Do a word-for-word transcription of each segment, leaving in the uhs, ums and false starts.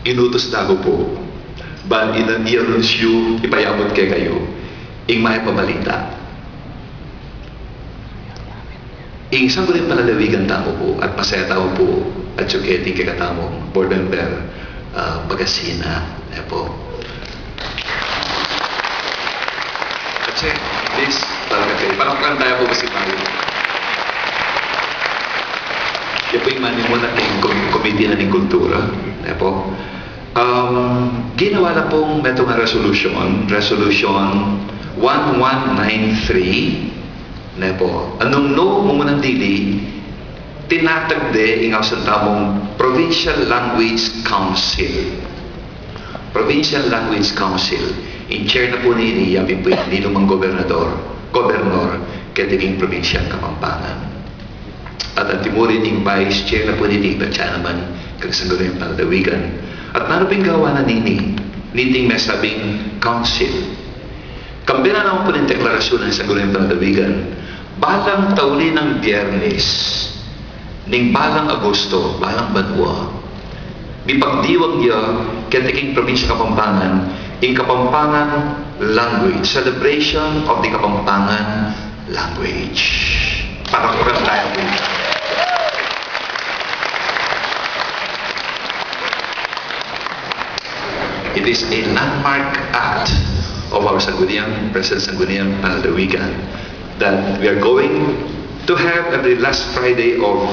Inutus na ku pu, ban ina-, i-anunsyu, ipayabut kekayu ing mayap a balita. Ing Sangguniang Panlalawigan tamu pu, at masaya tamu pu, at yu keti kekatamung board member, ah, Pangasinan, ne pu. Atse, please, palakpakan tamu pu si Mario. Kaya pu ing manimuna king kom-, Komite na ning Kultura, ne pu. Um, ginawa la pung metung a resolution, Resolution one one nine three, ne pu. Nung nu mumunang dili, tinatag de ing ausan tamung Provincial Language Council. Provincial Language Council. Ing chair na pu nini, ya pin pu ing ninumang gobernador, gobernor, keti king probinsyang Kapampangan. At antimurin ing vice chair na pu nini, ibat ya naman kang Sangguniang Panlalawigan. At nanu pin gawan na nini, niting mesabing council? Kambe na naman pu ning deklarasyun ning Sangguniang Panlalawigan, balang tauli nang Biyernes ning balang Agosto, balang banua, mipagdiwang ya keti king probinsyang Kapampangan ing Kapampangan language, celebration of the Kapampangan language. Palakpakan tamu pu. It is a landmark act of our Sangguniang, President Sangguniang Panlalawigan, that we are going to have every last Friday of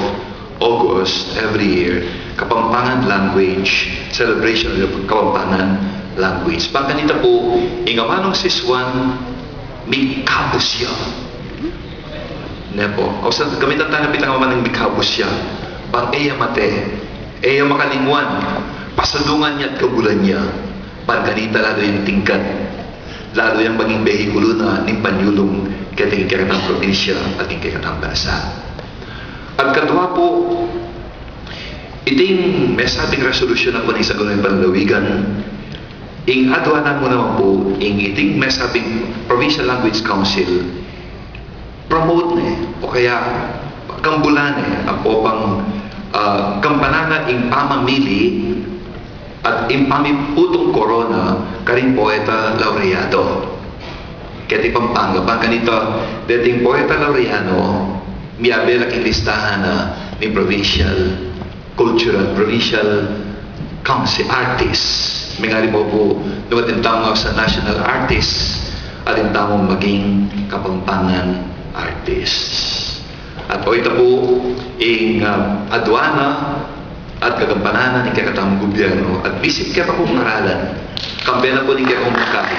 August every year, Kapampangan language, celebration of the Kapampangan language. Bang kanita pu, ing amanung sisuan, mikabus ya. Ne pu. Ausan, gamitan tana pin ing amanung mikabus ya. Bang e ya mate, e ya makalingwan, pasadungan ya at kabulan ya. Bang kanita lalu yang tingkat, lalu yang maging behikulu na ning panyulung keti king kekatang probinsya at king kekatang bansa. At kadua pu, iting mesabing resolution na pu ning Sangguniang Panlalawigan, ing adwa na mu naman pu, ing iting mesabing Provincial Language Council, promote ne, o kaya kambulan ne, apo pang, ah, gampanan na ing pamamili at ing pamiputung korona karing poeta laureado keti Pampanga. Bang kanita, deting poeta laureado, miyabe la king listahan na ning provincial cultural, provincial council artist. Mengari mu pu, nung atin tamung ausan national artist, atin tamung maging Kapampangan artist. At oyta pu ing, ah, adwa na at gagampanan na ning kekatamung gubyernu at bisik keta pung aralan, kambe na pu ning kekong mungkahi.